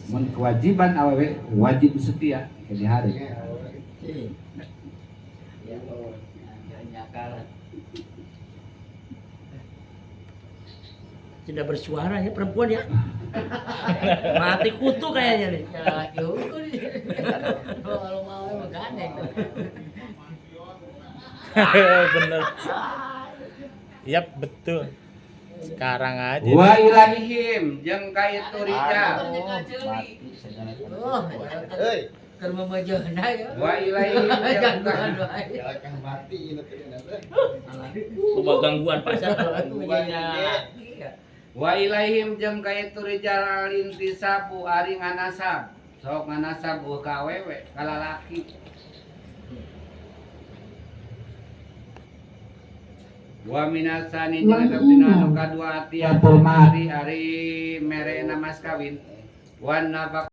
Mun kewajiban awewe wajib setia ke hari. Tidak bersuara ya perempuan ya. Mati kutu kayaknya nih. Kalau mau emang gandeng. Bener. Yap, betul. Sekarang aja. Wa ilaihim jeung ka itu rijal. Oh, keur memejona ya. Wa ilaihim jeung ka Loba gangguan pasar. Wa ilaihim jeung ka itu rijal intisabu ari nganasab. Sok nganasab eueuh ka awewe ka lalaki. Wa minasani jeung eta tina anu kadua atiyatul mahri ari merena mas kawin. Wan nafaqah